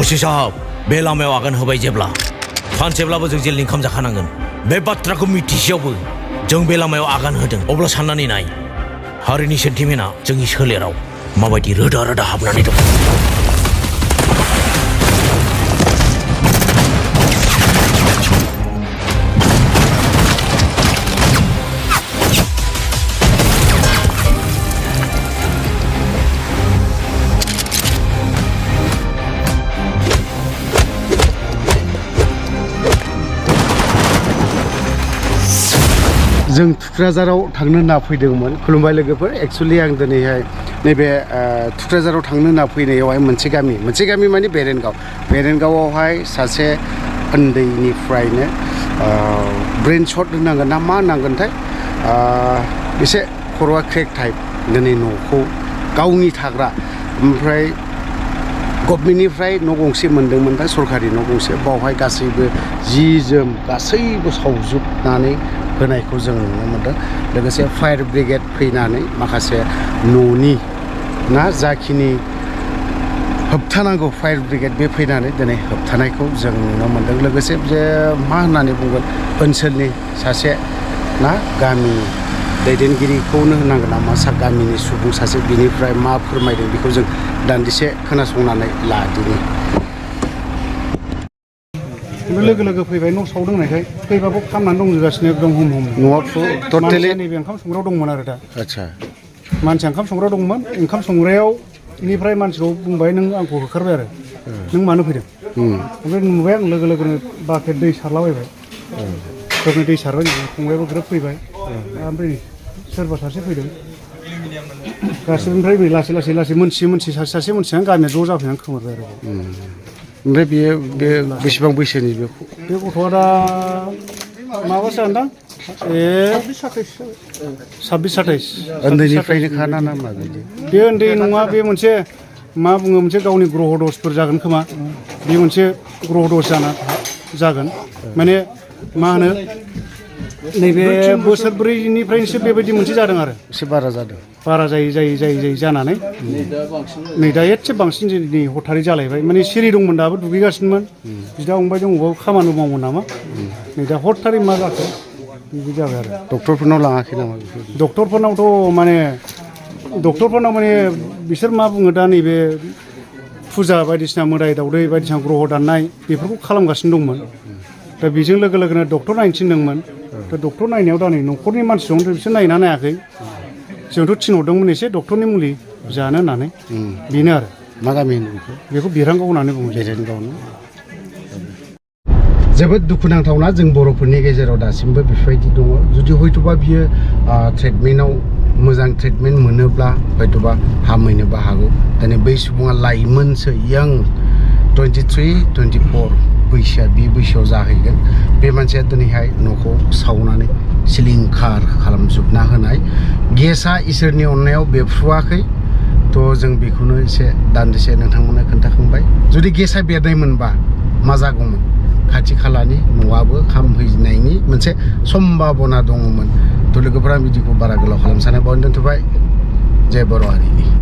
असी साहब बे लामायाव आगान होबाय जेब्ला सानसेब्लाबो जों जेलनि ओंखाम जाखानांगोन बे बाथ्राखौ मिथिसेयावबो जों बे लामायाव आगान होदों अब्ला साननानै नाय हारिनि सेन्टिमेन्टआ जोंनि सोलेराव माबायदि रोदा रोदा हाबनानै दं जों थुक्राझाराव थांनो होनना फैदोंमोन खुलुमबाय लोगोफोर एक्चुअली आं दिनैहाय नैबे थुक्राझाराव थांनो होनना फैनायावहाय मोनसे गामि माने बेरेनगावआवहाय सासे उन्दैनिफ्रायनो ब्रेन शट होनांगोन ना मा होनांगोनथाय एसे खर'आ क्रेक टाइप दिनै न'खौ गावनि थाग्रा ओमफ्राय गभर्नमेन्टनिफ्राय न' गंसे मोनदोंमोन दा सरकारि न' गंसे बावहाय गासैबो जि जोम गासैबो सावजोबनानै होनायखौ जों नुनो मोनदों लोगोसे फायार ब्रिगेड फैनानै माखासे न'नि ना जाखिनि होबथानांगौ फायार ब्रिगेड बे फैनानै दिनै होबथानायखौ जों नुनो मोनदों लोगोसे जे मा होननानै बुंगोन ओनसोलनि सासे ना गामि दैदेनगिरिखौनो होनांगोन नामा गामिनि सुबुं सासे बिनिफ्राय मा फोरमायदों बेखौ जों दान्दिसे खोनासंनानै लादिनि लोगो लोगो फैबाय न' सावदों होननायखाय फैबाबो खामनानै दंजोबगासिनो एकदम हम न'आथ' टटेलि नैबे ओंखाम संग्रायाव दंमोन आरो दा आदसा मानसिया ओंखाम संग्रायाव दंमोन ओंखाम संग्रायाव बेनिफ्राय मानसिखौ बुंबाय नों आंखौ होखारबाय आरो नों मानो फैदों ओमफ्राय नुबाय आं लोगो लोगोनो बाकेट दै सारलाबायबाय सोरनो दै सारबाय फंबायाबो ग्रोब फैबाय ओमफ्राय सोरबा सासे फैदों गासिबोनिफ्राय लासै मोनसे सासे मोनथिनानै गामिया ज' जाफैनानै खोमोरबाय आरो ओमफ्राय बे बेसेबां बैसोनि बे गथ'आ दा माबासो जागोनदां 26-27 उन्दैनिफ्रायनो खाना ना मा बिदि बे उन्दै नङा बे मोनसे मा बुङो मोनसे गावनि ग्रह दसफोर जागोन खोमा बे मोनसे ग्रह दस जागोन माने मा होनो नैबे बोसोरब्रैनिफ्रायसो बेबायदि मोनसे जादों आरो एसे बारा जायै जानानै नै दा एसे बांसिन दिनै हथारै जालायबाय माने सिरि दंमोन दाबो दुगैगासिनोमोन बिदा फंबाय दं अबावबा खामानि मावोमोन नामा नै दा हथारै मा जाखो बिदि जाबाय आरो डक्टरफोरनाव लाङाखै नामा डक्टरफोरनाव माने बिसोर मा बुङो दा नैबे फुजा बायदिसिना मोदाय दावदै बायदिसिना ग्रह दाननाय बेफोरखौ खालामगासिनो दंमोन दा बेजों लोगो लोगोनो डक्टर नायनो थिनदोंमोन दा डक्टर नायनायाव दा नै न'खरनि मानसि दं बिसोर नायना नायाखै जोंथ' थिनहरदोंमोन एसे डक्टरनि मुलि जानो होननानै बेनो आरो मा गामि बेखौ बिरांगाव होननानै बुङो बेरेनगावनो जोबोद दुखुनांथावना जों बर'फोरनि गेजेराव दासिमबो बेफोरबायदि दङ जुदि हयथ'बा बियो ट्रिटमेन्टआव मोजां ट्रिटमेन्ट मोनोब्ला हयथ'बा हामहैनोबो हागौ दिनै बै सुबुङा लाइमोनसो यां 23-24 बैसोआ बे बैसोआव जाहैगोन बे मानसिया दिनैहाय न'खौ सावनानै सिलिंखार खालामजोबना होनाय गेसआ इसोरनि अननायाव बेफ्रुवाखै थ' जों बेखौनो एसे दान्दिसे नोंथांमोननो खोन्थाखांबाय जुदि गेसआ बेरनायमोनबा मा जागौमोन खाथि खालानि न'आबो खामहैनायनि मोनसे सम्भाबना दङमोन थ' लोगोफोरा बिदिखौ बारा गोलाव खालामनो साना बावनो दोनथ'बाय जय बर' हारिनि